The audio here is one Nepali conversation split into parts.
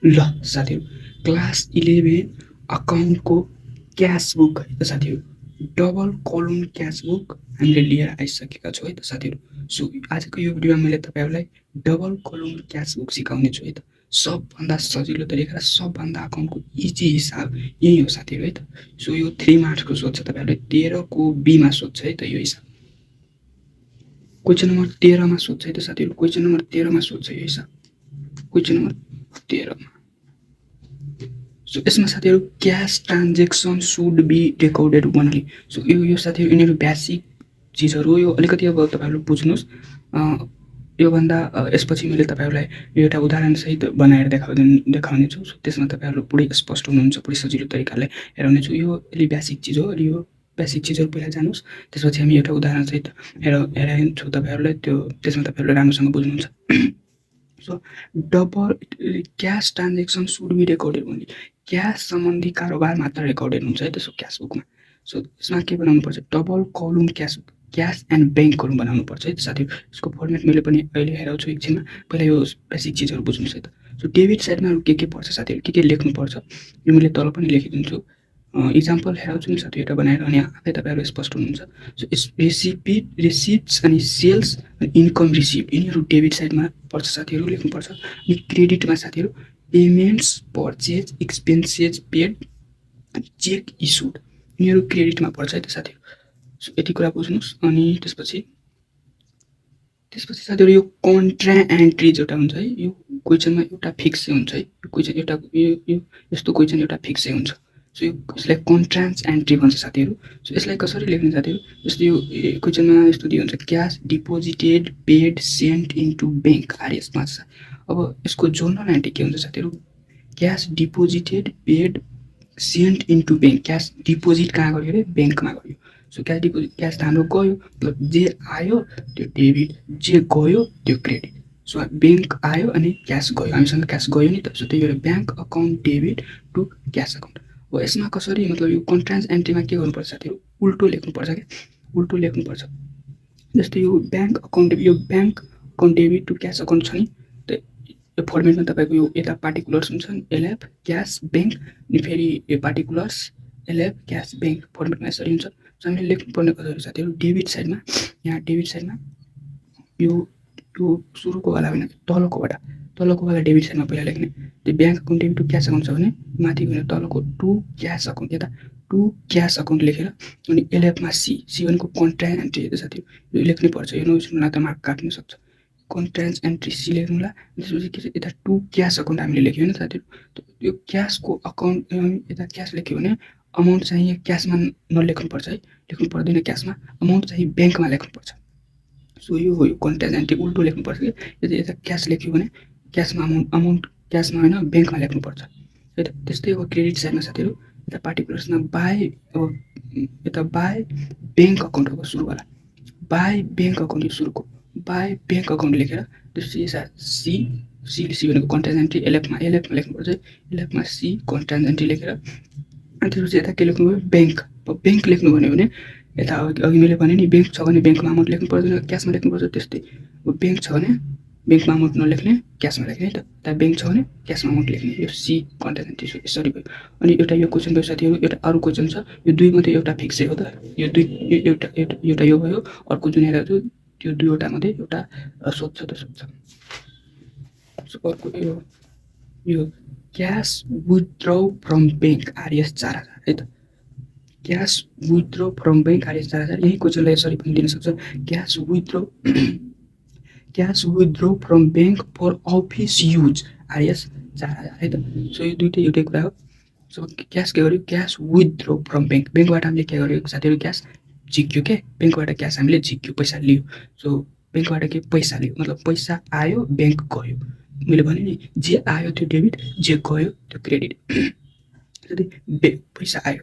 ल साथीहरू, क्लास 11 अकाउन्टको क्यास बुक है त साथीहरू, डबल कलम क्यास बुक हामीले लिएर आइसकेका छौँ है त साथीहरू। सो आजको यो भिडियोमा मैले तपाईँहरूलाई डबल कलम क्यास बुक सिकाउने छु है त। सबभन्दा सजिलो तरिका र सबभन्दा अकाउन्टको इजी हिसाब यही हो साथीहरू है त। सो यो 3 मार्क्सको सोध्छ, तपाईँहरूले 13को बीमा सोध्छ है त यो हिसाब। क्वेसन नम्बर 13मा सोध्छ है त साथीहरू, क्वेसन नम्बर 13मा सोध्छ यो हिसाब, क्वेसन नम्बर 13मा। सो यसमा साथीहरू cash transaction should be recorded only. So यो साथीहरू यिनीहरू बेसिक चिजहरू हो। यो अलिकति अब तपाईँहरू बुझ्नुहोस्। योभन्दा यसपछि मैले तपाईँहरूलाई एउटा उदाहरणसहित बनाएर देखाउनेछु। सो त्यसमा तपाईँहरू पुरै स्पष्ट हुनुहुन्छ, पुरै सजिलो तरिकाले हेराउनेछु। यो अलि बेसिक चिज हो, यो बेसिक चिजहरू पहिला जानुहोस्, त्यसपछि हामी एउटा उदाहरणसहित हेराइन्छु तपाईँहरूलाई। त्यसमा तपाईँहरूले राम्रोसँग बुझ्नुहुन्छ। So double cash transaction should be recorded only. Cash सम्बन्धी कारोबार मात्र रेकर्डेड हुन्छ है त सो क्यास बुकमा। सो यसमा के बनाउनुपर्छ, डबल कलम क्यास एन्ड ब्याङ्क कलम बनाउनुपर्छ है त साथीहरू। यसको फर्मेट मैले पनि अहिले हेराउँछु एकछिनमा। पहिला यो बेसिक चिजहरू बुझ्नुहोस् है त। सो डेबिट साइडमा के पर्छ साथीहरू, के लेख्नुपर्छ यो मैले तल पनि लेखिदिन्छु। इक्जाम्पल हेराउँछु नि साथी, एउटा बनाएर, अनि आफै तपाईँहरू स्पष्ट हुनुहुन्छ। सो रिसिप्ट्स अनि सेल्स अनि इन्कम रिसिभ यिनीहरू डेबिट साइडमा पर्छ साथीहरू, लेख्नुपर्छ। अनि क्रेडिटमा साथीहरू पेमेन्ट्स, पर्चेज, एक्सपेन्सेस पेड अनि चेक इस्युड यिनीहरू क्रेडिटमा पर्छ है त साथीहरू। सो यति कुरा बुझ्नुहोस्। अनि त्यसपछि साथीहरू यो कन्ट्रा एन्ट्रिज एउटा हुन्छ है, यो क्वेसनमा एउटा फिक्सै हुन्छ है। यो क्वेसन एउटा यस्तो क्वेसन एउटा फिक्सै हुन्छ। सो यसलाई कन्ट्रान्स एन्ट्री भन्छ साथीहरू। सो यसलाई कसरी लेख्ने साथीहरू, जस्तो यो क्वेसनमा यस्तो दियो हुन्छ, cash deposited paid sent into bank RS 5। अब यसको जोर्नल एन्ट्री के हुन्छ साथीहरू, cash deposited paid sent into bank. Cash deposit कहाँ गऱ्यो अरे, ब्याङ्कमा गऱ्यो। सो क्यास डिपोजिट, क्यास त हाम्रो गयो, मतलब जे आयो त्यो डेबिट, जे गयो त्यो क्रेडिट। सो ब्याङ्क आयो अनि क्यास गयो, हामीसँग क्यास गयो नि त। सो त्यही भएर bank account debit to cash account. अब यसमा कसरी, मतलब यो कन्ट्रान्स एन्ट्रीमा के गर्नुपर्छ साथीहरू, उल्टो लेख्नुपर्छ क्या, उल्टो लेख्नुपर्छ। जस्तै यो ब्याङ्क अकाउन्ट, यो bank account debit to cash account छ नि, यो फर्मेटमा तपाईँको यो यता पार्टिकुलर्स हुन्छ नि, एलएफ क्यास ब्याङ्क, अनि फेरि यो पार्टिकुलर्स एलएफ क्यास ब्याङ्क फर्मेटमा यसरी हुन्छ। सो हामीले लेख्नुपर्ने कसरी साथीहरू, डेबिट साइडमा, यहाँ डेबिट साइडमा यो सुरुको वाला होइन, तलको वाला डेबिट साइडमा पहिला लेख्ने। त्यो bank account debit to cash account छ भने माथि गएर तलको टु क्यास अकाउन्ट, यता टु क्यास अकाउन्ट लेखेर, अनि एलएफमा सी भनेको कन्ट्रान्स एन्ट्री हो साथीहरू, यो लेख्नै पर्छ। यो नबिर्सनु त मार्क काट्न सक्छ। कन्ट्रान्स एन्ट्री सी लेख्नुला। त्यसपछि के छ, यता टु क्यास अकाउन्ट हामीले लेख्यो होइन साथीहरू। यो क्यासको अकाउन्ट यता क्यास लेख्यो भने अमाउन्ट चाहिँ क्यासमा नलेख्नुपर्छ है, लेख्नु पर्दैन क्यासमा, अमाउन्ट चाहिँ ब्याङ्कमा लेख्नुपर्छ। सो यो हो, यो कन्ट्रान्स एन्ट्री उल्टो लेख्नुपर्छ कि, यता क्यास लेख्यो भने क्यासमा अमाउन्ट क्यासमा होइन ब्याङ्कमा लेख्नुपर्छ है त। त्यस्तै अब क्रेडिट साइडमा साथीहरू, यता पार्टिकुलर्समा बाई, अब यता बाई ब्याङ्क अकाउन्ट अब सुरुवाला, बाई ब्याङ्क अकाउन्ट, यो सुरुको बाई ब्याङ्क अकाउन्ट लेखेर, त्यसपछि सी भनेको कन्ट्रान्स एन्ट्री, एलएफमा लेख्नुपर्छ, एलएफमा सी कन्ट्रान्स एन्ट्री लेखेर, अनि त्यसपछि यता के लेख्नुभयो, ब्याङ्क। अब ब्याङ्क लेख्नु भन्यो भने यता अघि मैले भने नि, ब्याङ्क छ भने ब्याङ्कमा अमाउन्ट लेख्नु पर्दैन, क्यासमा लेख्नुपर्छ। त्यस्तै अब ब्याङ्क छ भने ब्याङ्कमा अमाउन्ट नलेख्ने, क्यासमा लेख्ने है त। त्यहाँ ब्याङ्क छ भने क्यासमा अमाउन्ट लेख्ने, यो सी कन्ट्रान्स एन्ट्री यसरी भयो। अनि एउटा यो क्वेसन भयो साथीहरू, एउटा अरू क्वेसन छ, यो दुई मात्रै एउटा फिक्सै हो त, यो दुई एउटा यो भयो, अर्को जुन हेरेको छु त्यो दुईवटा मध्ये एउटा सोध्छ त सोध्छ। अर्को यो cash withdraw from bank RS 4000 है त। Cash withdraw from bank RS 4000, यही क्वेसनलाई यसरी पनि दिन सक्छ, cash withdraw from bank for office use RS 4000 है त। सो यो दुइटै एउटै कुरा हो। सो क्यास के गर्यो, क्यास विथड्र फ्रम ब्याङ्कबाट हामीले के गर्यो साथीहरू, क्यास झिक्यो के, ब्याङ्कबाट क्यास हामीले झिक्यो, पैसा लियो। सो ब्याङ्कबाट के पैसा लियो, मतलब पैसा आयो ब्याङ्क गयो। मैले भने नि, जे आयो त्यो डेबिट, जे गयो त्यो क्रेडिट। पैसा आयो,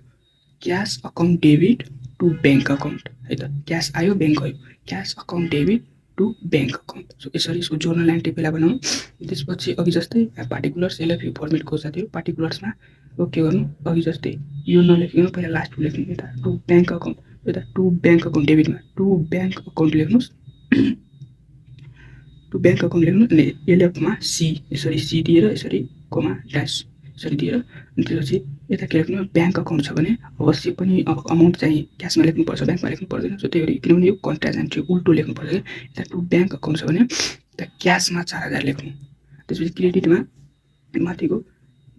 cash account debit to bank account है त, क्यास आयो ब्याङ्क गयो, cash account debit to bank account. So यसरी सो जोर्नल एन्ट्री पहिला बनाउनु। त्यसपछि अघि जस्तै पार्टिकुलर्स, यसलाई फर्मेटको साथीहरू, पार्टिकुलर्समा के गर्नु, अघि जस्तै यो नलेख्नु, पहिला लास्टमा लेख्नु, यता टु ब्याङ्क अकाउन्ट, यता टु ब्याङ्क अकाउन्ट डेबिटमा टु ब्याङ्क अकाउन्ट लेख्नुहोस्। टु ब्याङ्क अकाउन्ट लेख्नु अनि एलएफमा सी यसरी सी दिएर यसरी कोमा ड्यास यसरी दिएर अनि त्यसपछि यता के लेख्नु ब्याङ्क अकाउन्ट छ भने अवश्य पनि अमाउन्ट चाहिँ क्यासमा लेख्नुपर्छ ब्याङ्कमा लेख्नु पर्दैन सो त्यही भएर किनभने यो कन्ट्याक्ट एन्ट्री उल्टो लेख्नुपर्छ कि यता टु ब्याङ्क अकाउन्ट छ भने यता क्यासमा 4000 लेख्नु त्यसपछि क्रेडिटमा माथिको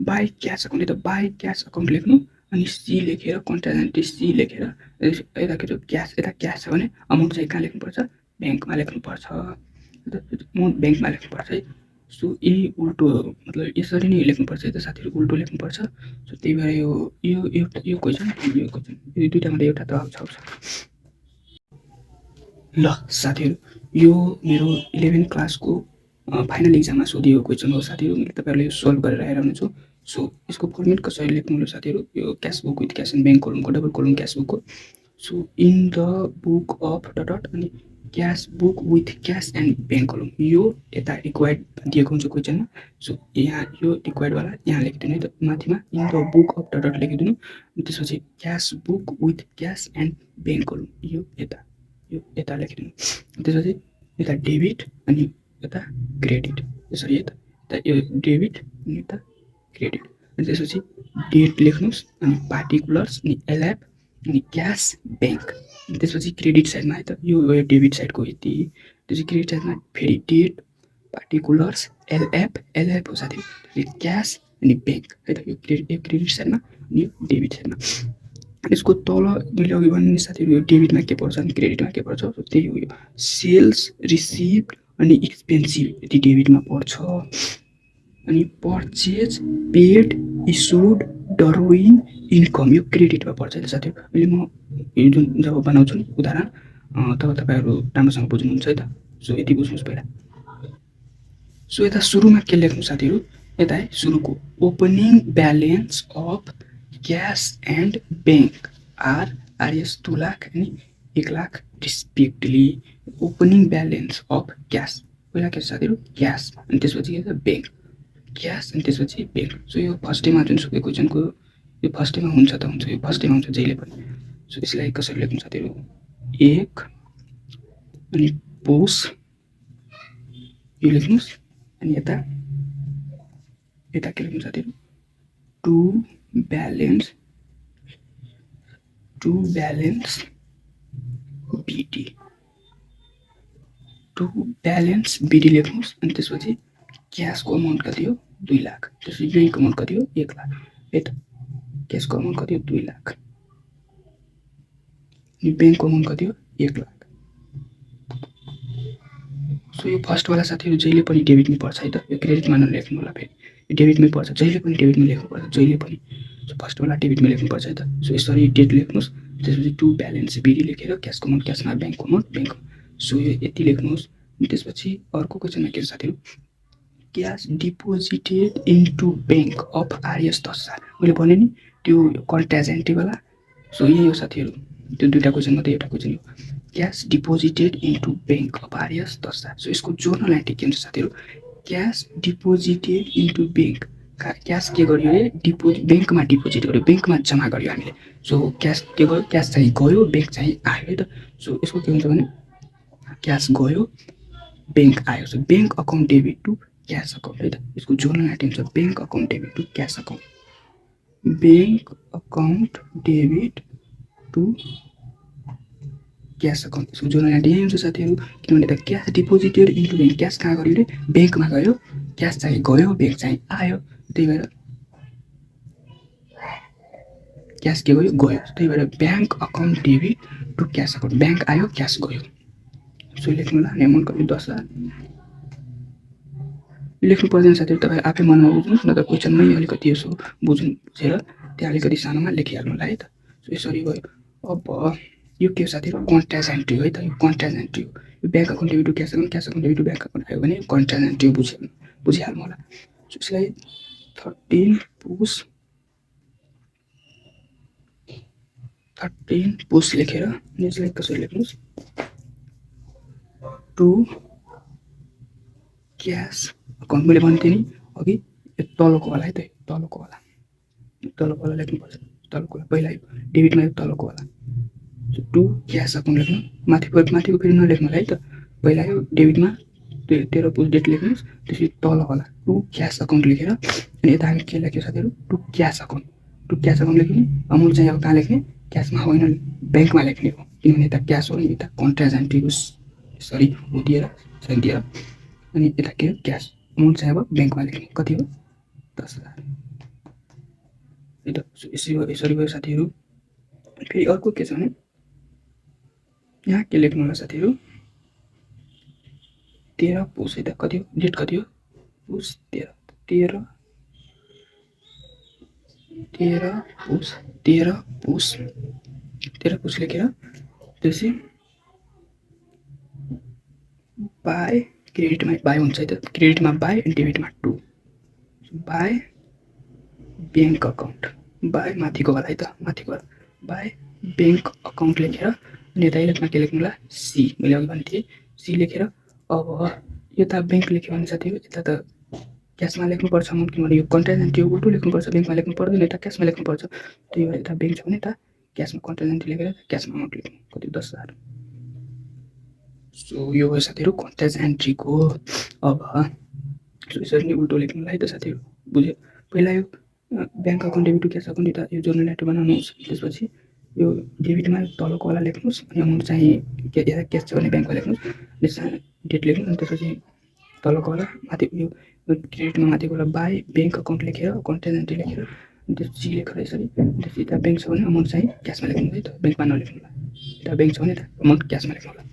बाई क्यास अकाउन्ट यता बाई क्यास अकाउन्ट लेख्नु अनि सी लेखेर कन्ट्याक्ट एन्ट्री सी लेखेर यता के क्यास यता क्यास छ भने अमाउन्ट चाहिँ कहाँ लेख्नुपर्छ ब्याङ्कमा लेख्नुपर्छ अमाउन्ट ब्याङ्कमा लेख्नुपर्छ है सो यही उल्टो मतलब यसरी नै लेख्नुपर्छ यता साथीहरू उल्टो लेख्नुपर्छ सो त्यही भएर यो क्वेसन यो दुईवटामा एउटा त आउँछ ल साथीहरू यो मेरो 11 क्लासको फाइनल इक्जाममा सोधिएको क्वेसन हो साथीहरू मैले तपाईँहरूले यो सल्भ गरेर आइरहनु छु सो यसको फर्मेट कसरी लेख्नु होला साथीहरू यो cash book with cash and bank कोलमको डबल कोलम क्यास बुकको so in the book of dot अनि cash book with cash and bank column यो यता रिक्वायर्ड दिएको हुन्छ क्वेसनमा सो यहाँ यो रिक्वायर्डवाला यहाँ लेखिदिनु है त माथिमा in the book of dot लेखिदिनु अनि त्यसपछि cash book with cash and bank column यो यता लेखिदिनु त्यसपछि यता डेबिट अनि यता क्रेडिट यसरी यता यो डेबिट अनि यता क्रेडिट अनि त्यसपछि डेट लेख्नुहोस् अनि पार्टिकुलर्स अनि एलएफ अनि क्यास ब्याङ्क अनि त्यसपछि क्रेडिट साइडमा है त यो डेबिट साइडको यति त्यसपछि क्रेडिट साइडमा फेरि डेट पार्टिकुलर्स एलएफ हो साथी क्यास अनि ब्याङ्क है त यो क्रेडिट साइडमा अनि यो डेबिट साइडमा यसको तल मैले अघि भने साथीहरू यो डेबिटमा के पर्छ अनि क्रेडिटमा के पर्छ त्यही हो यो सेल्स रिसिभ्ड अनि एक्सपेन्सिभ यति डेबिटमा पर्छ अनि पर्चेज पेड इस्युड डरोइङ इन्कम यो क्रेडिटमा पर्छ साथीहरू अहिले म यो जुन जब बनाउँछु नि उदाहरण तब तपाईँहरू राम्रोसँग बुझ्नुहुन्छ है त सो यति बुझ्नुहोस् पहिला सो यता सुरुमा के लेख्नु साथीहरू यता है सुरुको opening balance of cash and bank RS 2 lakh अनि 1 lakh respectively opening balance of cash पहिला के साथीहरू क्यास अनि त्यसपछि के छ ब्याङ्क क्यास अनि त्यसपछि ब्याङ्क सो यो फर्स्ट डेमा जुनसुकै क्वेसनको यो फर्स्ट डेमा हुन्छ त हुन्छ यो फर्स्ट डेमा हुन्छ जहिले पनि सो यसलाई कसरी लेख्नु साथीहरू 1 अनि पोस यो लेख्नुहोस् अनि यता के लेख्नु साथीहरू टु ब्यालेन्स बिडी लेख्नुहोस् अनि त्यसपछि क्यासको अमाउन्ट कति हो 2 लाख त्यसपछि ब्याङ्कको अमाउन्ट कति हो 1 लाख है त क्यासको अमाउन्ट कति हो 2 लाख अनि ब्याङ्कको अमाउन्ट कति हो 1 लाख सो यो फर्स्टवाला साथीहरू जहिले पनि डेबिटमै पर्छ है त यो क्रेडिटमा नलेख्नु होला फेरि यो डेबिटमै पर्छ जहिले पनि डेबिटमै लेख्नुपर्छ जहिले पनि सो फर्स्टवाला डेबिटमै लेख्नुपर्छ है त सो यसरी डेट लेख्नुहोस् त्यसपछि टु ब्यालेन्स बिडी लेखेर क्यासको अमाउन्ट क्यासमा ब्याङ्कको अमाउन्ट ब्याङ्क सो यो यति लेख्नुहोस् अनि त्यसपछि अर्को क्वेसनमा के छ साथीहरू cash deposited into bank of RS 10,000 मैले भने नि त्यो कन्ट्याजेन्टीवाला सो यही हो साथीहरू त्यो दुईवटा क्वेसन मात्रै एउटा क्वेसन हो cash deposited into bank of RS 10,000 so यसको जोर्नल एन्ट्री के हुन्छ साथीहरू cash deposited into bank cash के गर्यो अरे ब्याङ्कमा डिपोजिट गर्यो ब्याङ्कमा जम्मा गर्यो हामीले सो क्यास के गर्यो क्यास चाहिँ गयो ब्याङ्क चाहिँ आयो है त सो यसको के हुन्छ भने क्यास गयो ब्याङ्क आयो so bank account debit to cash account है त यसको जोर्नल एन्ट्री हुन्छ bank account debit to cash account bank account debit to cash account यसको जोर्नल एन्ट्री यही हुन्छ साथीहरू किनभने त cash deposited into bank cash कहाँ गऱ्यो अरे ब्याङ्कमा गयो क्यास चाहिँ गयो ब्याङ्क चाहिँ आयो त्यही भएर क्यास के गयो त्यही भएर bank account debit to cash account bank आयो क्यास गयो सो लेख्नुलाई अनि अमाउन्ट कति 10,000 लेख्नु पर्दैन साथीहरू तपाईँ आफै मनमा बुझ्नुहोस् न त क्वेसनमै अलिकति यसो बुझेर त्यहाँ अलिकति सानोमा लेखिहाल्नुलाई है त सो यसरी गयो अब यो के हो साथीहरू कन्ट्याक्ट एन्ट्री हो है त यो कन्ट्याक्ट एन्ट्री हो यो bank account debit to cash account debit to bank account आयो भने कन्ट्याक्ट एन्ट्री बुझिहाल्नु होला सो यसलाई 13 पुस लेखेर यसलाई कसरी लेख्नुहोस् टु क्यास अकाउन्ट मैले भन्थेँ नि अघि यो तलकोवाला है त तलकोवाला लेख्नुपर्छ तलकोवाला पहिला यो डेबिटमा यो तलकोवाला टु क्यास अकाउन्ट लेख्नु माथिको फेरि नलेख्नु होला है त पहिला यो डेबिटमा 13 पुस डेट लेख्नुहोस्। त्यसपछि तल होला टु क्यास अकाउन्ट लेखेर अनि यता हामी के लेख्यो साथीहरू टु क्यास अकाउन्ट लेख्ने। अमाउन्ट चाहिँ अब कहाँ लेख्ने क्यासमा होइन ब्याङ्कमा लेख्ने हो किनभने यता क्यास हो नि यता कन्ट्राक्ट एन्ट्रीको सरी हो दिएर अनि यता के हो क्यास अमाउन्ट चाहिँ अब ब्याङ्कमा लेख्ने कति हो 10,000 है त। यसरी भयो साथीहरू। फेरि अर्को के छ भने यहाँ के लेख्नु होला साथीहरू 13 पुस है त कति हो डेट कति हो पुस 13 पुस लेखेर त्यसपछि बाई क्रेडिटमा बाई हुन्छ है त क्रेडिटमा बाई एन्ड डेबिटमा 2 बाई ब्याङ्क अकाउन्ट बाई माथिको वाला है त माथिको वाला बाई ब्याङ्क अकाउन्ट लेखेर अनि यता इलेक्टमा के लेख्नु होला सी मैले अघि भनेको थिएँ सी लेखेर अब यता ब्याङ्क लेख्यो भने साथीहरू यता त क्यासमा लेख्नुपर्छ अमाउन्ट किनभने यो कन्ट्राक्ट एन्ट्री उल्टो लेख्नुपर्छ ब्याङ्कमा लेख्नु पर्दैन यता क्यासमा लेख्नुपर्छ त्यही भएर यता ब्याङ्क छ भने यता क्यासमा कन्ट्राक्ट एन्ट्री लेखेर क्यासमा अमाउन्ट लेख्नु कति 10,000। सो यो भयो साथीहरू कन्ट्राक्ट एन्ट्रीको। अब यसरी नै उल्टो लेख्नुलाई है त साथीहरू बुझ्यो। पहिला यो bank account debit to cash account यता यो जर्नल एन्ट्री बनाउनुहोस्। त्यसपछि यो डेबिटमा तलको वाला लेख्नुहोस् अनि अमाउन्ट चाहिँ यता क्यास छ भने ब्याङ्कमा लेख्नुहोस् डेट लेख्नु अनि त्यसपछि तलको वाला माथि यो क्रेडिटमा माथिको वाला बाई ब्याङ्क अकाउन्ट लेखेर कन्ट्राक्ट एन्ट्री लेखेर त्यसपछि लेखेर यसरी त्यसपछि यता ब्याङ्क छ भने अमाउन्ट चाहिँ क्यासमा लेख्नु है त ब्याङ्कमा नलेख्नु होला यता ब्याङ्क छ भने यता अमाउन्ट क्यासमा लेख्नु होला।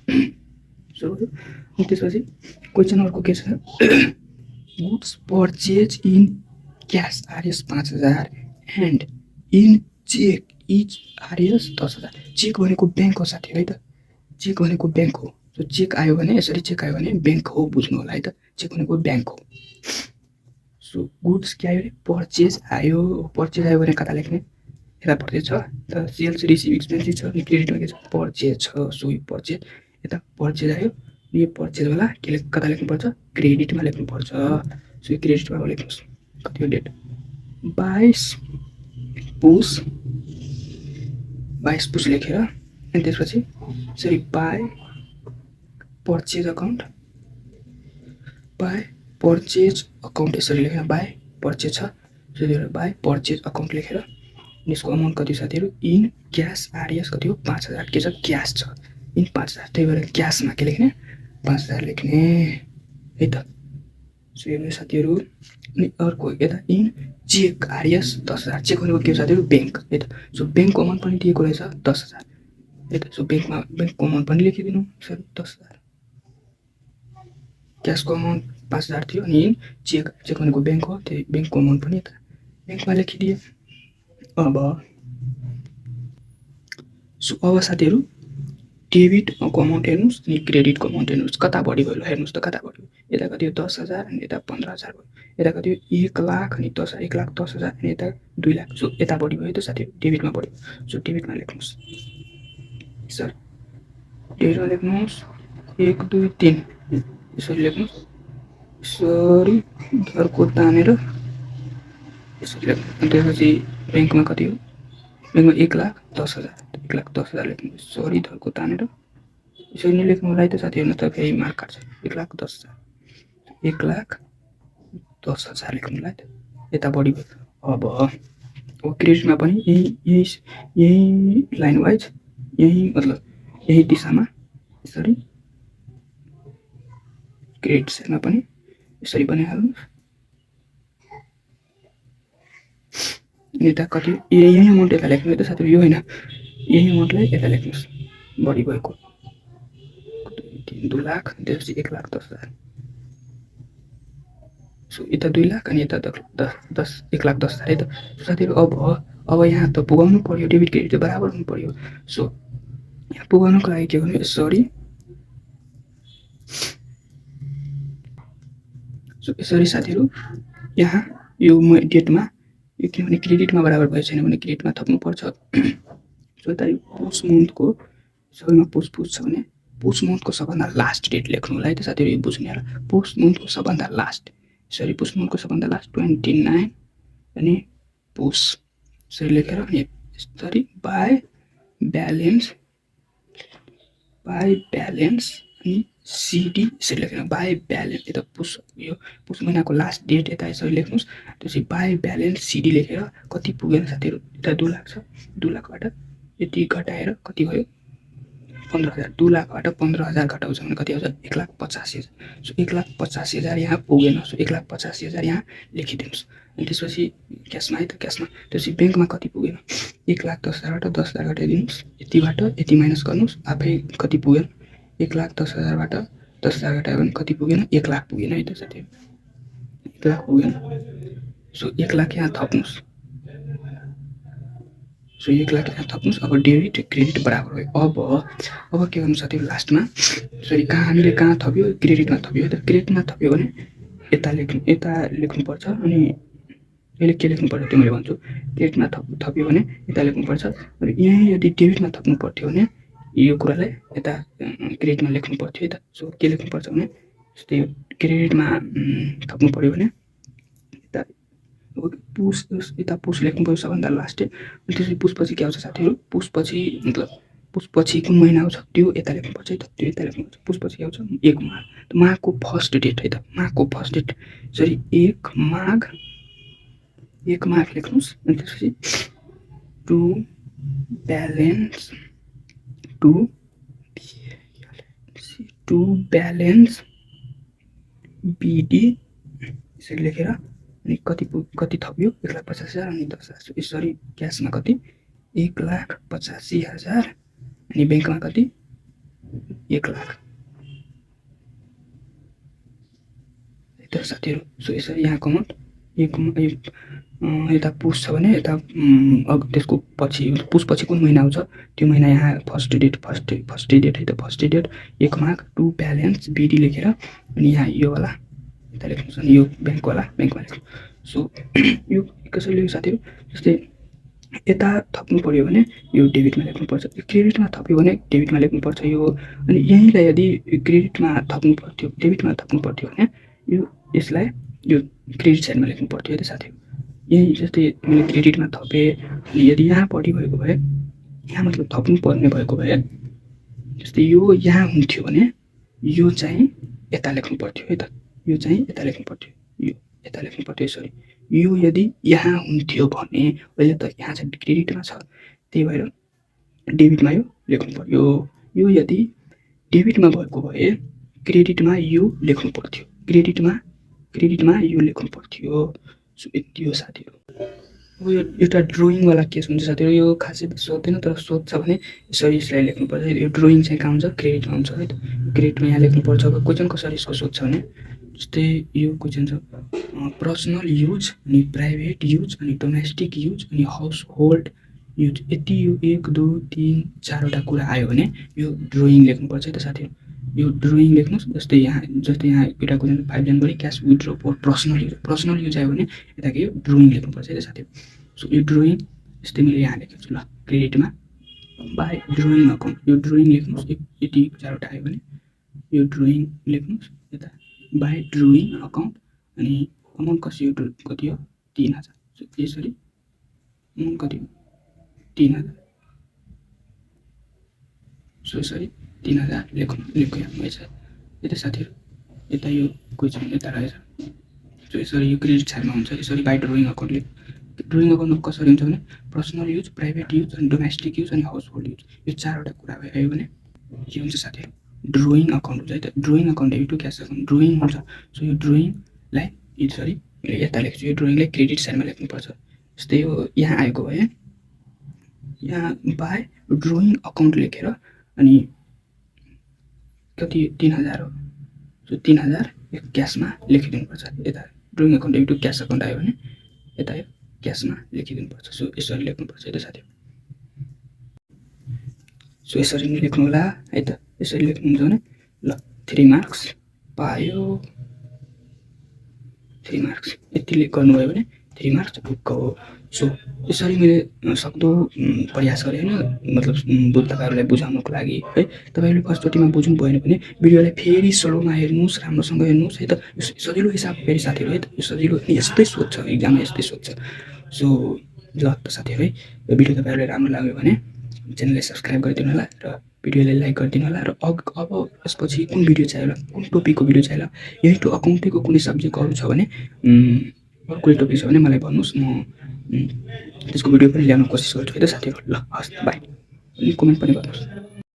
सो अनि त्यसपछि क्वेसन अर्को के छ goods purchase in cash RS 5,000 and in cheque each RS 10,000। Cheque भनेको ब्याङ्क हो साथी है त चेक भनेको ब्याङ्क हो। सो चेक आयो भने यसरी चेक आयो भने ब्याङ्क हो बुझ्नु होला है त चेक भनेको ब्याङ्क हो। सो गुड्स के आयो अरे पर्चेज आयो भने कता लेख्ने यता पर्चेज छ त सेल्स रिसिभ एक्सपेन्सिभ छ अनि क्रेडिटमा के छ पर्चेज छ। सो यो पर्चेज यता पर्चेज आयो यो पर्चेजवाला के कता लेख्नुपर्छ क्रेडिटमा लेख्नुपर्छ। सो यो क्रेडिटमा लेख्नुहोस् कति हो डेट 22 पुस लेखेर अनि त्यसपछि यसरी बाई पर्चेज अकाउन्ट यसरी लेखेर बाई पर्चेज छ त्यसरी बाई पर्चेज अकाउन्ट लेखेर यसको अमाउन्ट कति साथीहरू इन क्यास आरएस कति हो 5,000 के छ क्यास छ इन 5,000 त्यही भएर क्यासमा के लेख्ने 5,000 लेख्ने है त। सो यो साथीहरू अनि अर्को यता इन चेक आरएस 10,000 चेक भनेको के हो साथीहरू ब्याङ्क है त। सो ब्याङ्कको अमाउन्ट पनि दिएको रहेछ 10,000 है त। सो ब्याङ्कको अमाउन्ट पनि लेखिदिनु सरी 10,000 क्यासको अमाउन्ट 5,000 थियो अनि इन चेक भनेको ब्याङ्क हो त्यही ब्याङ्कको अमाउन्ट पनि यता ब्याङ्कमा लेखिदिए। अब साथीहरू डेबिटको अमाउन्ट हेर्नुहोस् अनि क्रेडिटको अमाउन्ट हेर्नुहोस् कता बढी भयो हेर्नुहोस् त कता बढी यता कति हो 10,000 अनि यता 15,000 भयो यता कति हो 1,00,000 अनि 1,10,000 अनि यता 2,00,000। सो यता बढी भयो त साथीहरू डेबिटमा बढ्यो। सो डेबिटमा लेख्नुहोस् सर डेबिटमा लेख्नुहोस् 1 2 3 यसरी लेख्नुहोस् यसरी घरको तानेर यसरी लेख्नु अनि त्यसपछि ब्याङ्कमा कति हो ब्याङ्कमा 1,10,000 लेख्नुहोस् सरी धरको तानेर यसरी नै लेख्नु होला है त साथीहरू न त फेरि मार्क काट्छ 1,10,000 लेख्नु होला है त यता बढी भयो। अब क्रेडिटमा पनि यही लाइन वाइज यही दिशामा यसरी क्रेडिट साइडमा पनि यसरी बनाइहाल्नुहोस् यता कति यही अमाउन्ट यता लेख्नु है त साथीहरू यो होइन यही अमाउन्टलाई यता लेख्नुहोस् बढी भएको 2,00,000 त्यसपछि 1,10,000। सो यता 2,00,000 अनि यता 1,10,000 है त साथीहरू। अब यहाँ त पुगाउनु पर्यो डेबिट क्रेडिट त बराबर हुनु पर्यो। सो यहाँ पुगाउनुको लागि के गर्नु यसरी साथीहरू यहाँ यो डेटमा यो किनभने क्रेडिटमा बराबर भएको छैन भने क्रेडिटमा थप्नुपर्छ। सो यता यो पुस मन्थको सबैमा पुस छ भने पुस मन्थको सबभन्दा लास्ट डेट लेख्नु होला है त साथीहरू यो बुझ्ने होला पुस मन्थको सबभन्दा लास्ट यसरी पुस मन्थको सबभन्दा लास्ट 29 अनि पुस यसरी लेखेर अनि यसरी बाई ब्यालेन्स अनि सिडी यसरी लेखेर बाई ब्यालेन्स यता यो पुस महिनाको लास्ट डेट यता यसरी लेख्नुहोस्। त्यो चाहिँ बाई ब्यालेन्स सिडी लेखेर कति पुगेन साथीहरू, यता 2 लाख छ, 2 लाखबाट यति घटाएर कति भयो 15,000, 2 लाखबाट 15,000 घटाउँछ भने कति आउँछ 1,85,000। सो 1,85,000 यहाँ पुगेन। सो 1,85,000 यहाँ लेखिदिनुहोस्। अनि त्यसपछि क्यासमा है त क्यासमा त्यसपछि ब्याङ्कमा कति पुगेन 1,10,000बाट 10,000 घटाइदिनुहोस्। यतिबाट यति माइनस गर्नुहोस्, आफै कति पुगेन 1,10,000बाट 10,000 घटायो भने कति पुगेन 1 लाख पुगेन है त साथीहरू, 1 लाख पुगेन। सो 1 लाख यहाँ थप्नुहोस्। सो 1 लाख यहाँ थप्नुहोस्। अब डेबिट क्रेडिट बराबर भयो। अब के गर्नु साथीहरू लास्टमा सरी हामीले कहाँ थप्यो क्रेडिटमा थप्यो है त। क्रेडिटमा थप्यो भने यता लेख्नुपर्छ। अनि अहिले के लेख्नुपर्छ त्यो मैले भन्छु। क्रेडिटमा थप्यो भने यता लेख्नुपर्छ। र यहीँ यदि डेबिटमा थप्नु पर्थ्यो भने यो कुरालाई यता क्रेडिटमा लेख्नु पर्थ्यो है त। सो के लेख्नुपर्छ भने जस्तै क्रेडिटमा थप्नु पऱ्यो भने यता पुस लेख्नु पऱ्यो सबभन्दा लास्ट। अनि त्यसपछि पुसपछि के आउँछ साथीहरू, पुसपछि मतलब पुसपछि कुन महिना आउँछ त्यो यता लेख्नुपर्छ है त। त्यो यता लेख्नुपर्छ। पुसपछि के आउँछ 1 माघ। माघको फर्स्ट डेट है त, माघको फर्स्ट डेट सरी 1 माघ लेख्नुहोस्। अनि त्यसपछि टु ब्यालेन्स बिडी यसरी लेखेर अनि कति थप्यो 1,85,000 अनि 10,000। यसरी क्यासमा कति 1,85,000 अनि ब्याङ्कमा कति 1 लाख है त साथीहरू। सो यसरी यहाँको अमाउन्ट यता पुस छ भने यता त्यसको पछि पुसपछि कुन महिना आउँछ त्यो महिना यहाँ फर्स्ट डेट है त। फर्स्ट डेट 1 माघ टु ब्यालेन्स बिडी लेखेर अनि यहाँ योवाला यता लेख्नुहोस्। अनि यो ब्याङ्कमा लेख्नु। सो यो कसरी लेख्नु साथीहरू, जस्तै यता थप्नु पऱ्यो भने यो डेबिटमा लेख्नुपर्छ, क्रेडिटमा थप्यो भने डेबिटमा लेख्नुपर्छ यो। अनि यहीँलाई यदि डेबिटमा थप्नु पर्थ्यो भने यो यसलाई यो क्रेडिट साइडमा लेख्नु पर्थ्यो है त साथीहरू। यही जस्तै मैले क्रेडिटमा थपेँ अनि यदि यहाँ बढी भएको भए यहाँ मतलब थप्नु पर्ने भएको भए जस्तै यो यहाँ हुन्थ्यो भने यो चाहिँ यता लेख्नु पर्थ्यो है त। यो चाहिँ यता लेख्नु पर्थ्यो, यो यता लेख्नु पर्थ्यो यसरी। यो यदि यहाँ हुन्थ्यो भने अहिले त यहाँ चाहिँ क्रेडिटमा छ त्यही भएर डेबिटमा यो लेख्नु पर्यो। यो यदि डेबिटमा भएको भए क्रेडिटमा यो लेख्नु पर्थ्यो, क्रेडिटमा यो लेख्नु पर्थ्यो। सो यति हो साथीहरू। अब यो एउटा ड्रइङवाला केस हुन्छ साथीहरू। यो खासै सोध्दैन तर सोध्छ भने यसरी यसलाई लेख्नुपर्छ। यो ड्रइङ चाहिँ कहाँ हुन्छ क्रेडिटमा हुन्छ है त। क्रेडिटमा यहाँ लेख्नुपर्छ। अब क्वेसन कसरी यसको सोध्छ भने जस्तै यो क्वेसन छ पर्सनल युज अनि प्राइभेट युज अनि डोमेस्टिक युज अनि हाउस होल्ड युज। यति यो 1 2 3 4वटा कुरा आयो भने यो ड्रइङ लेख्नुपर्छ है त साथीहरू। यो ड्रइङ लेख्नुहोस्। जस्तै यहाँ एउटा question 5 January cash withdraw for personal use आयो भने यता के ड्रइङ लेख्नुपर्छ है त साथीहरू। सो यो ड्रइङ यस्तै मैले यहाँ लेखेको छु ल, क्रेडिटमा बाई ड्रइङ अकाउन्ट यो ड्रइङ लेख्नुहोस्। यति 4वटा आयो भने यो ड्रइङ लेख्नुहोस् यता बाई ड्रइङ अकाउन्ट अनि अमाउन्ट कति हो 3,000। सो यसरी अमाउन्ट कति हो 3,000। सो यसरी 3,000 लेख्यो मैले यता साथीहरू। यता यो क्वेसन यता रहेछ। सो यसरी यो क्रेडिट साइडमा हुन्छ। यसरी बाई ड्रइङ अकाउन्टले ड्रइङ अकाउन्टमा कसरी हुन्छ भने पर्सनल युज प्राइभेट युज अनि डोमेस्टिक युज अनि हाउस होल्ड युज यो 4वटा कुरा आयो भने के हुन्छ साथीहरू ड्रइङ अकाउन्ट हुन्छ है त। Drawing account debit to cash account drawing हुन्छ। सो यो ड्रइङलाई यसरी मैले यता लेख्छु। यो ड्रइङलाई क्रेडिट साइडमा लेख्नुपर्छ। जस्तै यो यहाँ आएको भए यहाँ बाई ड्रइङ अकाउन्ट लेखेर अनि कति 3,000 हो। सो 3,000 यो क्यासमा लेखिदिनुपर्छ। यता drawing account debit to cash account आयो भने यता यो क्यासमा लेखिदिनुपर्छ। सो यसरी लेख्नुपर्छ है त साथीहरू। सो यसरी नै लेख्नु होला है त। यसरी लेख्नुहुन्छ भने ल 3 मार्क्स पायो, 3 मार्क्स यति गर्नुभयो भने 3 मार्क्स ढुक्क हो। सो यसरी मैले सक्दो प्रयास गरेँ होइन, मतलब तपाईँहरूलाई बुझाउनको लागि है। तपाईँहरूले फर्स्टचोटिमा बुझ्नु भएन भने भिडियोलाई फेरि स्लोमा हेर्नुहोस्, राम्रोसँग हेर्नुहोस् है त। यो सजिलो हिसाब फेरि साथीहरू है त। यो सजिलो यस्तै सोध्छ एक्जाममा, यस्तै सोध्छ। सो ल त साथीहरू है, यो भिडियो तपाईँहरूलाई राम्रो लाग्यो भने च्यानललाई सब्सक्राइब गरिदिनु होला र भिडियोलाई लाइक गरिदिनु होला र अब यसपछि कुन भिडियो चाहियो होला, कुन टपिकको भिडियो चाहियो होला, यही अकाउन्टिङको कुनै सब्जेक्ट अरू छ भने अरू कुनै टपिक छ भने मलाई भन्नुहोस्, म त्यसको भिडियो पनि ल्याउन कोसिस गर्छु है त साथीहरू। ल हस्, बाई। अनि कमेन्ट पनि गर्नुहोस्।